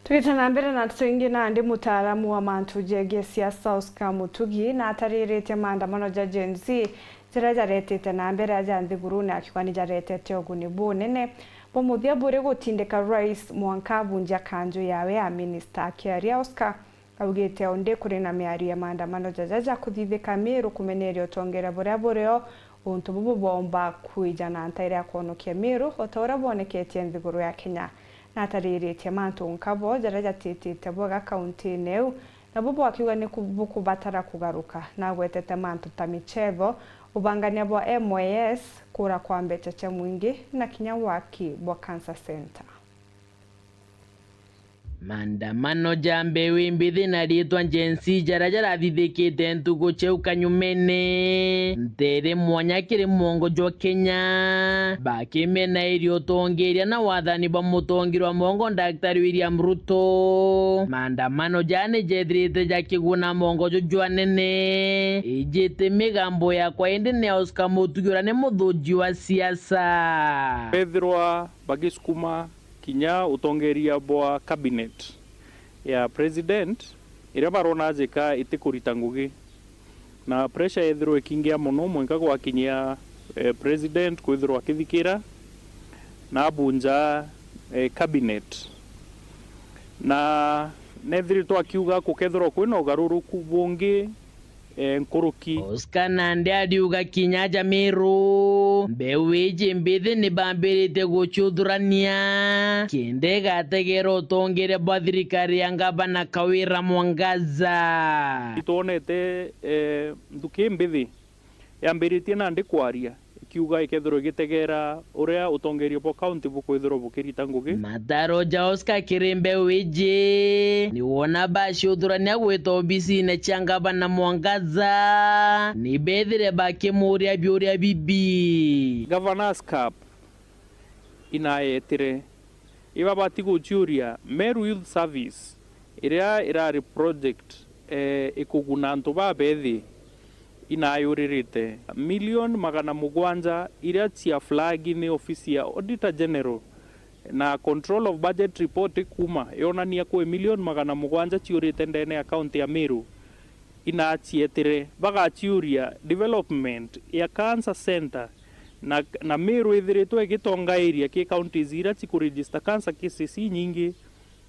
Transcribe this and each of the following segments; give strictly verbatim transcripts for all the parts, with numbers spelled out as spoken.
Tugite na mbere na nteto ingi, nandi mutaaramu wa mantu jegie siasa Oscar Mutugi natariritie maandamano ja Gen Z jaria jaretite na mbere aja nthigurune, akiuga ni jaretete uguni bunene. Bwa muthia buri gutindika rais mwanka abunja kanju yawe ya minista. Akiaria, Oscar augite undi kuri na miario ya maandamano jaja ja kuthithika Miru kumeneria utongeria buria burio, untu bubu bwomba kwija na ntaira ya kwonokia Miru o ta uria bwoneketie nthiguru ya Kenya. Natariritie mantu nkabo jaria jatitite bwega kauntine iu, nabo bwakiuga ni ku-, bukubatara kugaruka. Nagwetete mantu ta michetho, ubangania bwa M Y S, kura kwa mbecha cia mwingi, na kinya waki bwa cancer center. Maandamano ja mbeu imbithi na riitwa Gen Z jaria jarathithikite ntuku ciu kanyumene, nteere mwanya kiri mwongo jwa Kenya, bakimenairia utongeria na wathani bwa mutongeria wa mwongo Daktari William Ruto. Maandamano jaa ni jethirite jakiguna mwongo juju anene, ijite migambo yakwa indi ni ya Oscar Mutugi uria ni muthuji wa siasa. Bethirwa bagisukuma kinya utongeria bwa cabinet ya president, iria barona jika itikurita ngugi, na pressure yethirwa ikingia mono mwenka gwakinyia, eh, president kwithirwa akithikira na abunja, eh, cabinet. Na nethiritwe akiuga kukethirwa kwina ugaruruku bungi, eh, nkuruki. Oscar nandi ariuga kinya ja Miru, mbeu iji mbithi ni bambiritie guciuthurania kenda igategera utongeria bwa thirikari ya ngavana Kawira Mwangaza. Itwonete, eh, nthuki mbithi yambiritie nandi kwaria, ikiuga ikethirwa igitegera uria utongeria bwa kaunti bukwithirwa bukirita ngugi. Mataro ja Oscar kiri mbeu iji ni wona baciuthurania gwita obisine cia ngavana Mwangaza, ni bethire bakimuria biuria bibi. Governor's Cup inayetire, ibabati guciuria Meru Youth Service, iria irari project, eh, ikuguna antu babethi, inayuririte. Milioni magana mugwanja iria cia flag ni ofisi ya Auditor General na Control of Budget Report ikuma yonania kwi milioni magana mugwanja ciurite ndene ya kaunti ya Meru inacietire. Bagaciuria development ya cancer center na, na Meru ithiritwe igitongairia ki counties iria cikuregister cancer cases inyingi,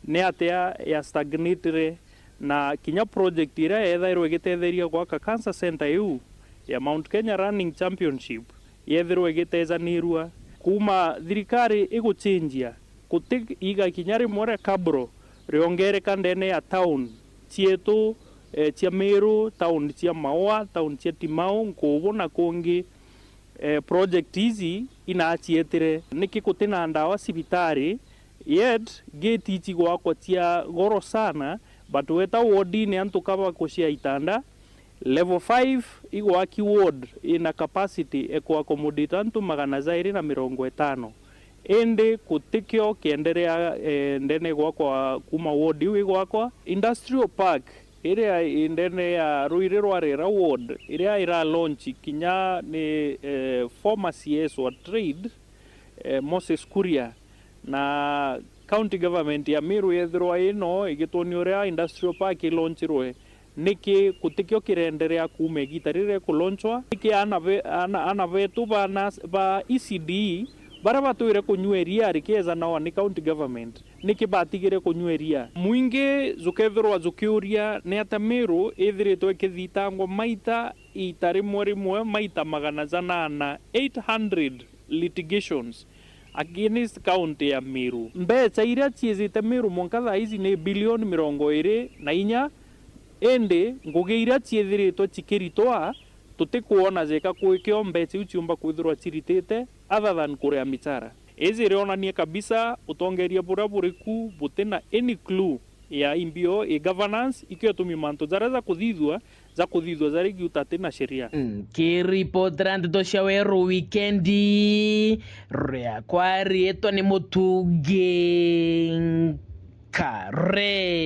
ni atia ya stagnatire, na kinya project iria yethairwe igitetheria gwaka cancer center iu ya Mount Kenya Running Championship yethirwe igitejanirua. Kuuma thirikari iguchenjia, guti iga kinya rimwe ria kabro riongereka ndene ya town cietu, eh, cia Meru, town cia Maua, town cia Timau, Nkubu na kungi. Eh, project ici inacietire. Niki guti na ndawa cibitari, yet gate ici gwakwa cia goro sana, but weta wodine antu kaba kucia itanda. Level five igwaki ward ina capacity e ku accommodate antu magana jairi na mirongo itano. Indi gutikio kienderea, eh, ndene gwakwa kuma ward iu igwakwa. Industrial Park iria i ndene ya ruiri rwa Rera ward, iria ira launch kinya ni, eh, former C S wa trade, eh, Moses Kuria, na county government ya Meru yethirwa ino igitwonia uria industrial park ilaunchirwe, niki gutikio kirenderea kuuma igita riria ikulaunchwa? Niki ana be-, ana, ana betu ba nas-, ba E C D E baria batwire kunyua iria rikeza nawa ni county government, niki batigire kunyua iria? Mwingi jukethirwa jukiuria ni atia Meru ithiritwe ikithitangwa maita ita rimwe rimwe maita magana janana, eight hundred litigations against county ya Meru. Mbecha iria ciijite Meru mwanka thaa ici ni bilioni mirongo iri na inya, indi ngugi iria ciithiritwe cikiritwa, tutikwona jeka kwikio mbecha iu ciumba kwithirwa ciritite other than kuria michara. Iji irionania kabisa utongeria buria buri ku buti na any clue ya imbio i governance, ikio itumi mantu jaria jakuthithua, jakuthithua jaria igiuta ati na sheria. Nkiripotera ndeto cia Weru Wikendi, riakwa riitwa ni Mutugi Nkare.